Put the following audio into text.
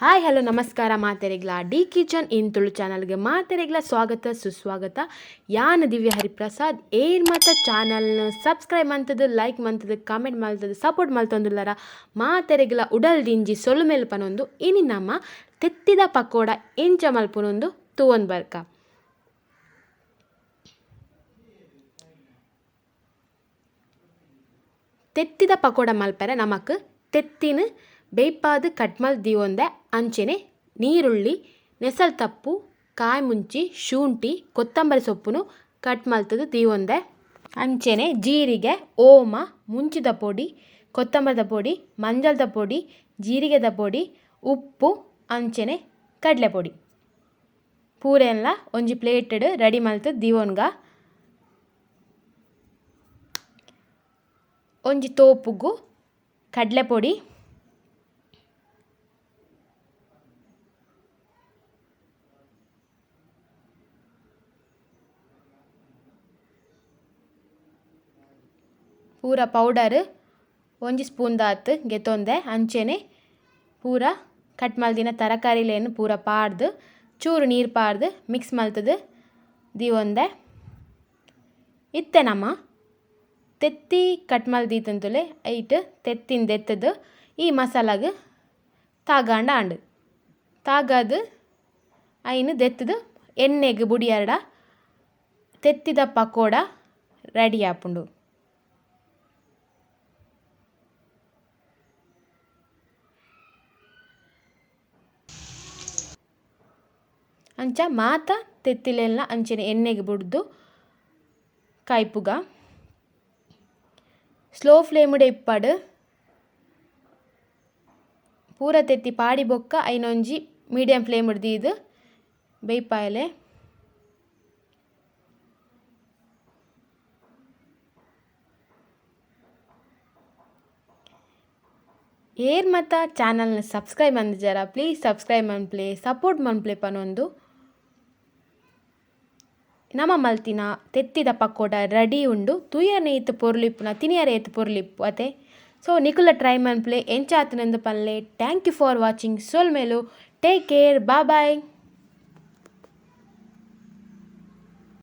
Hi hello ನಮಸ್ಕಾರ ಮಾತೆರೆಗ್ಲ D kitchen in Tulu ಚಾನಲ್ಗೆ ಮಾತೆರೆಗ್ಲ ಸ್ವಾಗತ ಸುಸ್ವಾಗತ. ಯಾನ್ ದಿವ್ಯ ಹರಿಪ್ರಸಾದ್. ಏರ್ ಮಾತ ಚಾನಲ್ನ ಸಬ್ಸ್ಕ್ರೈಬ್ ಮಂತದು, ಲೈಕ್ ಮಂತದು, ಕಾಮೆಂಟ್ ಮಲ್ತದು, ಸಪೋರ್ಟ್ ಮಲ್ತೊಂದುಲ್ಲರ ಮಾತೆರೆಗ್ಲ ಉಡಲ್ ದಿಂಜಿ ಸೊಲುಮೆಲ್ ಪನೊಂದು ಇನಿ ನಮ್ಮ ತೆತ್ತಿದ ಪಕೋಡ ಎಂಚ ಮಲ್ಪುನೊಂದು ತೂವೊಂದು ಬರ್ಕ. ತೆತ್ತಿದ ಪಕೋಡ ಮಲ್ಪರೆ ನಮಕ್ ತೆತ್ತಿನ ಬೇಯ್ಪಾದು ಕಟ್ಮಲ್ ದೀವೊಂದೆ ಅಂಚೆನೆ ನೀರುಳ್ಳಿ, ನೆಸಲ್ ತಪ್ಪು, ಕಾಯಿ ಮುಂಚಿ, ಶುಂಠಿ, ಕೊತ್ತಂಬರಿ ಸೊಪ್ಪುನು ಕಟ್ ಮಲ್ತದು ದೀವೊಂದೆ ಅಂಚೆನೆ ಜೀರಿಗೆ, ಓಮ, ಮುಂಚಿದ ಪೊಡಿ, ಕೊತ್ತಂಬರಿದ ಪೊಡಿ, ಮಂಜಲ್ದ ಪೊಡಿ, ಜೀರಿಗೆದ ಪೊಡಿ, ಉಪ್ಪು, ಅಂಚೆನೆ ಕಡಲೆ ಪೊಡಿ ಪೂರೆಲ್ಲ ಒಂಜಿ ಪ್ಲೇಟೆಡ್ ರೆಡಿ ಮಲ್ತದು ದೀವೊನ್ಗ. ಒಂಜಿ ತೋಪುಗು ಕಡಲೆ ಪೊಡಿ, ಪೂರ ಪೌಡರ್ ಒಂಜಿ ಸ್ಪೂನ್ ದಾತ್ ಗೆತೊಂದೆ ಅಂಚೆನೆ ಪೂರ ಕಟ್ ಮಲ್ದಿನ ತರಕಾರಿಲೇನು ಪೂರ ಪಾಡ್ದು ಚೂರು ನೀರು ಪಾಡ್ದು ಮಿಕ್ಸ್ ಮಲ್ತದು ದೀವೊಂದೆ. ಇತ್ತೆ ನಮ್ಮ ತೆತ್ತಿ ಕಟ್ ಮಲ್ದೀತಂತುಲೆ ಐಟ್ ತೆತ್ತಿನ ದೆತ್ತದು ಈ ಮಸಾಲಾಗ್ ತಾಗಾಂಡ ಆಂಡ್ ತಾಗಾದು ಐನು ದೆತ್ತದು ಎಣ್ಣೆಗೆ ಬುಡಿಯಾರ್ಡ ತೆತ್ತಿದ ಪಕೋಡ ರೆಡಿ ಆಪುಂಡು. ಅಂಚ ಮಾತ ತೆತ್ತಿಲೆಲ್ಲ ಅಂಚೆನೆ ಎಣ್ಣೆಗೆ ಬುಡ್ದು ಕಾಯ್ಪುಗ. ಸ್ಲೋ ಫ್ಲೇಮುಡೆ ಇಪ್ಪಡು ಪೂರ ತೆತ್ತಿ ಪಾಡಿ ಬೊಕ್ಕ ಐನೊಂಜಿ ಮೀಡಿಯಂ ಫ್ಲೇಮ್ ದೀದು ಬೇಯ್ಪಾಯಲೆ. ಏರ್ ಮತ ಚಾನಲ್ನ ಸಬ್ಸ್ಕ್ರೈಬ್ ಅಂದಿಜಾರ ಪ್ಲೀಸ್ ಸಬ್ಸ್ಕ್ರೈಬ್ ಮನ್ಪ್ಲೆ, ಸಪೋರ್ಟ್ ಮನ್ಪ್ಲೆ ಪನೊಂದು. ನಮ್ಮ ಮಲ್ತಿನ ತೆತ್ತಿದ ಪಕೋಡ ರೆಡಿ ಉಂಡು. ತುಯನೆ ಏತ್ ಪೊರ್ಲಿಪ್ಪುನ ತಿನಿಯರ ಏತ್ ಪೊರ್ಲಿಪ್ಪು ಅತೆ. ಸೊ ನಿಕುಲ try ಮನ್ಪ್ಲೆ ಎಂಚಾತನಂದು ಪನ್ಲೆ. Thank you for watching. ಸೊಲ್ಮೆಲು, take care, bye.